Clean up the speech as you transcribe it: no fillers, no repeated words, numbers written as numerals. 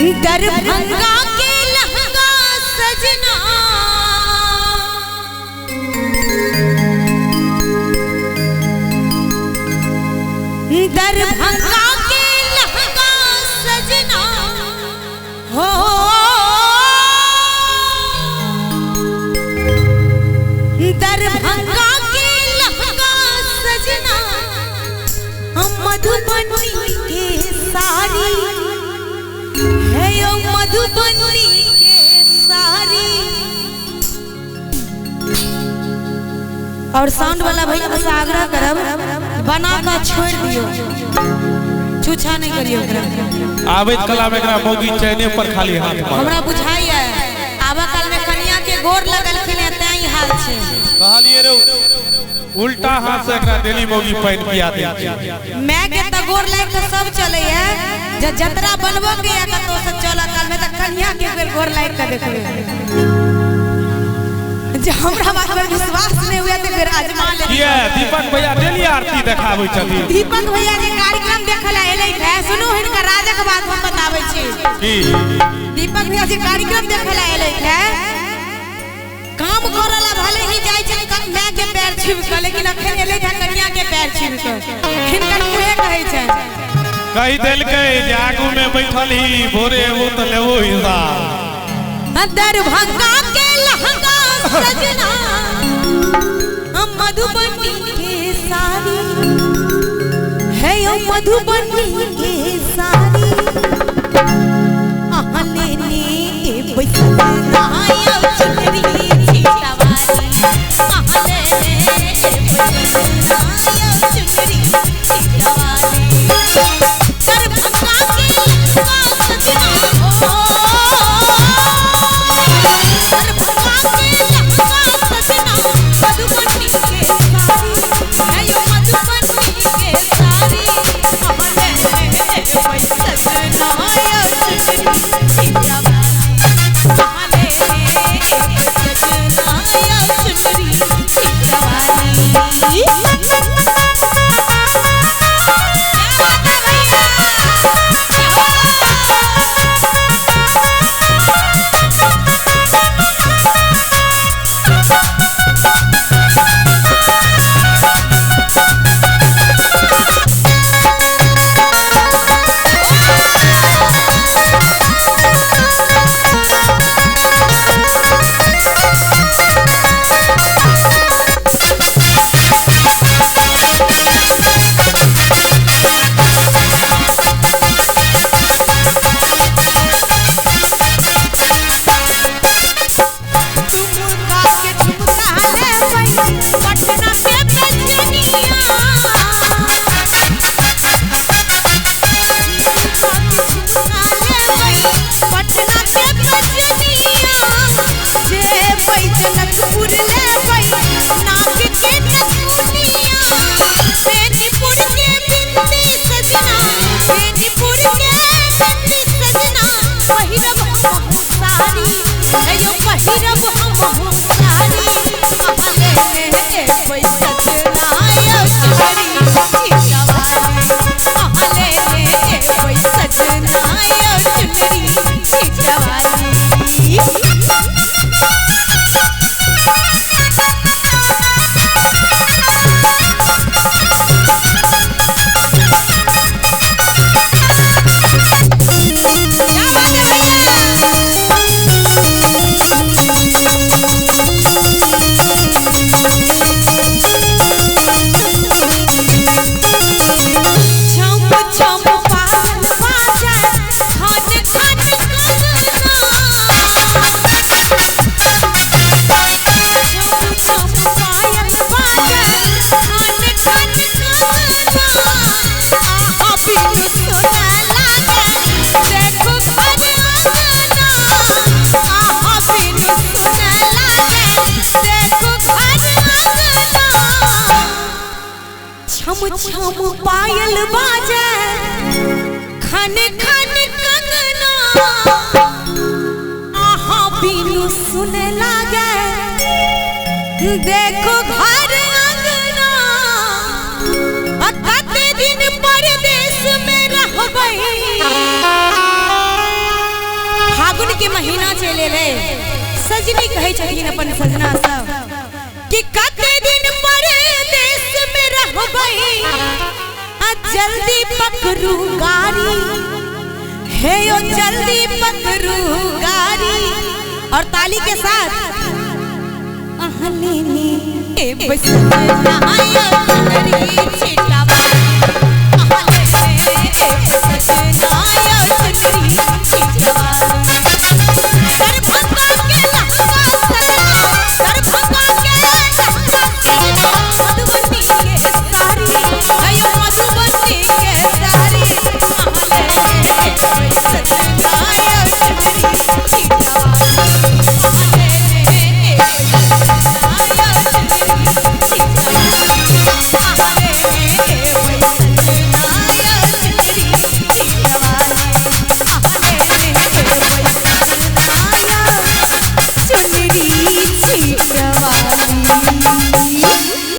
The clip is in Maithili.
दरभंगा के लहंगा सजना, दरभंगा के लहंगा सजना हो, दरभंगा के लहंगा सजना, मधुबनी के साड़ी है यो, मधुबनी के साड़ी। और साउंड वाला भैया से आग्रह करब बना का छोड़ दियो, छूछा नहीं करियो। आबैत कला में एकरा मौगी चैने पर खाली हाथ मार। हमरा बुझाई है आबा काल में कनिया के गोर लगलखिन है तैं ई हाल छै। कहलिए रे उल्टा हाथ से एकरा डेली मौगी पानि पिया दे छै। मैं के त गोर लाग के सब चले है, जे जतरा बनबो के या कतो से चल काल में त कनिया के बेर गोर लाग के देखबे। जे हमरा बात पर विश्वास नहीं हुआ तो फिर आजमा ले। किया दीपक भैया डेली आरती देखाबै छथिन। दीपक भैया जे कार्यक्रम देखला एलै है, सुनू हिनकर राजक बात हम बताबै छी। की दीपक भैया जे कार्यक्रम देखला एलै है, काम करला भले ही जाय छै my के पैर छीब के, लेकिन अखन एलै है कनिया के पैर छीब के। हिनकर मुहे कहै छै, कहि देलकै जे आगू में बैठल ही भोरे एबो त लेबो हिसाब। दरभंगा के लहंगा सजना, मधुबनी के साड़ी है यो, मधुबनी के साड़ी। अहाँ लेने बैसना आयो चुनरी छिटवाली, अहाँ लेने बैसना आयो चुनरी छिटवाली। दरभंगा के लहंगा सजना हो, दरभंगा के लहंगा सजना, मधुबनी के साड़ी है यो, मधुबनी के साड़ी। अहाँ लेने बैसना आयो चुनरी छिटवाली, अहाँ लेने बैसना आयो चुनरी छिटवाली। क्या बात है भैया। ठुमका के ठुमका लेबै पटना के बेचनिया, ठुमका के ठुमका लेबै पटना के बेचनिया, जेबै जनकपुर लेबै नाक के नथुनिया। बेनीपुर के बिंदी सजना, बेनीपुर के बिंदी सजना, पहिरब हमहु साड़ी है यो, पहिरब हमहु साड़ी। अहाँ लेने एबै सजना यो चुनरी छिटवाली, अहाँ लेने एबै सजना यो चुनरी छिटवाली। क्या बात है भैया। छम छम पायल बाजे खान खान कंगना, छम छम पायल बाजे खान खान कंगना, आहा बिनु सुना लागे देखो घर अंगना, आहा बिनु सुना लागे देखो घर अंगना। छम छम पायल बाजे खन खन कंगना, आहा बिनु सुने लागे देखो घर अंगना। कते दिन परदेश में रहबै। सजनी कहै छथिन अपन सजना सब कि कते दिन परदेश में रहबै आ जल्दी पकड़ू गाड़ी, हे यो जल्दी पकड़ू गाड़ी। और ताली के साथ अहले ने ए बस आया नरी छिटा।